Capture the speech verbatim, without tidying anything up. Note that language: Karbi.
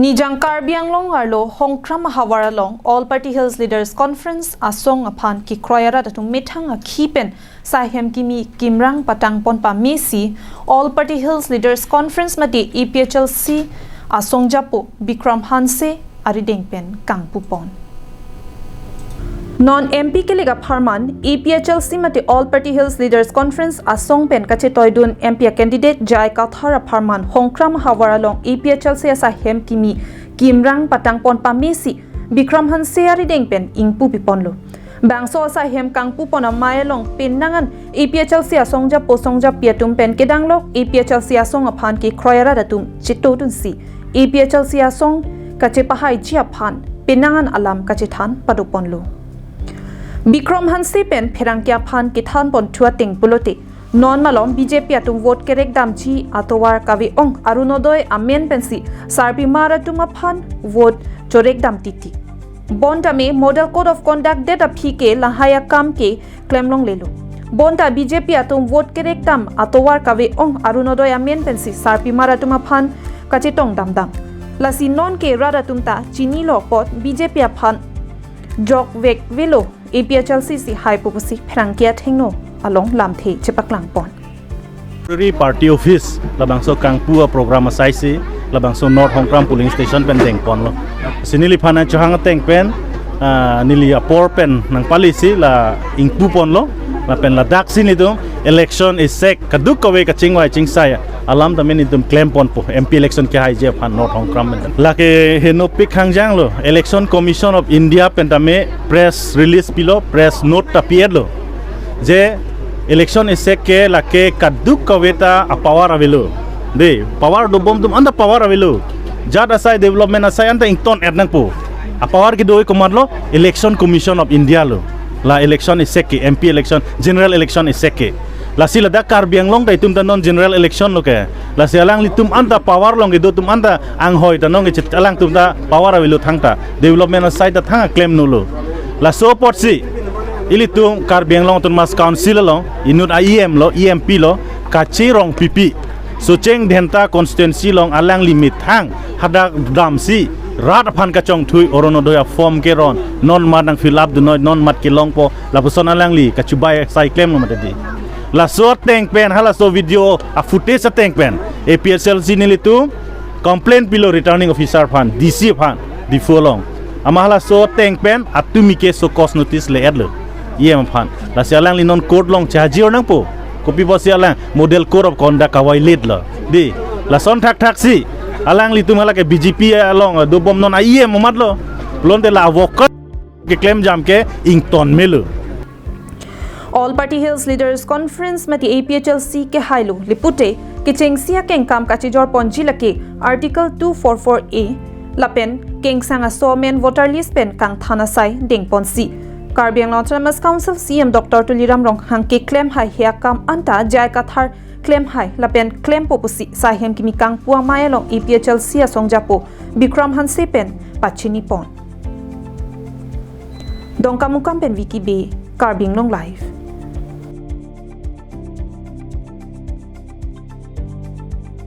Nijang Karbi Anglong arlo Hongkram ahavar along All Party Hills Leaders Conference asong aphan kekroi arat atum methang akhi pen saihem kimi kimrang patangpon pamesi All Party Hills Leaders Conference mate A P H L C asong japo Bikram Hanse arideng pen kangpupon. Non M P kelik apharman A P H L C mate All Party Hills Leaders Conference asong pen kachetoidun M P a candidate J I Kathar apharman Hongkram ahavar along A P H L C asaihem kimi kimrang patangpon pamesi Bikram Hanse arideng pen ingpu piponlo. Bangso asaihem kangpupon amei along penang an A P H L C asong japo song japi atum pen kedanglok A P H L C asong aphan kekroi arat atum chetodunsi A P H L C asong kachepahaiji aphan penang an alam kachethan padoponlo. Bikram Hanse pen pherangke aphan kethanpon thu ateng pulote, non malom B J P atum vote kerekdamji atovar kave-ong Orunodoi amen pensi sarpimar atum aphan vote chorekdam titi. Bonta me Model Code of Conduct det aphi ke lahai akam ke klemlonglelo. Bonta B J P atum vote kerekdam atovar kave-ong Orunodoi amen pensi sarpimar atum aphan kachetong damdam. Lasi non ke rat atum ta chinilo apot B J P aphan jokvek velo A P H L C si haipo pusi pherangke athengno along lamthe chepaklangpon. Ri party office labangso kangpu a program asai si labangso North Hongkram polling station pen dengponlo. Si neliphan chohang ateng pen, ah, neli apor pen nangpali si la ingpuponlo. Lapen ladak si nelitum election isek kaduk kave kachingvai chingsai alam tame nelitum klemponpo M P election kehaiji aphan North Hongkram pen. Lake henopik hangjanglo, Election Commission of India pen tame press release pilo, press note ta pi-etlo. Je election isek ke lake kaduk kave ta apower avelo. De, power dobom atum anta power avelo. Jat asai, development asai anta ington-et nangpo. Apower kedo komatlo, Election Commission of India lo. La election isek ke, M P election, general election isek ke. Lasi ladak Karbi Anglong ta itum ta non general election lo ke. Lasi alanglitum anta power along kedo atum anta anghoi ta nong kechet alangtum ta power avelo thangta. Development asai ta thang klemnolo. Laso apotsi ilitum Karbi Anglong Autonomous Council along inut a E M lo, E M P lo, Kache Rongpipi, Socheng Dhenta constituency along alangli methang hadak damsi rat aphan kachongthui Orunodoi a form keron, non mat nang fill up dunnoi, non mat kelongpo, lapuson alangli kachubai sai klemlo mati di. Laso ateng pen, halaso video a footage ateng pen A P H L C nelitum complaint pilo returning officer aphan, D C aphan, Diphu along. Amat halaso ateng pen atumi ke show cause notice le-etlo E M aphan. Lasi alangli non court along chehajir nangpo. Kopi pusi alang Model Code of Conduct ka-violate lo. Di, lason thakthak si alanglitum hala ke B J P along dobom non a E M omatlo. Pulote la avoka keklem jam ke ington melo. All Party Hills Leaders Conference mate A P H L C kehailo le pute kechengsi akengkam kachejorponji lake Article two four four A lapen kengsang aso amen voter list pen kangthan asai dengponsi Karbi Anglong Autonomous Council C E M Doctor Tuliram Ronghang keklem haihe akam anta J I Kathar klemhai lapen klempo pusi saihem kimi kangpu amei along A P H L C asong japo Bikram Hanse pen pachinipon. Dongkamukam pen Vicky Bey, Karbi Anglong Live.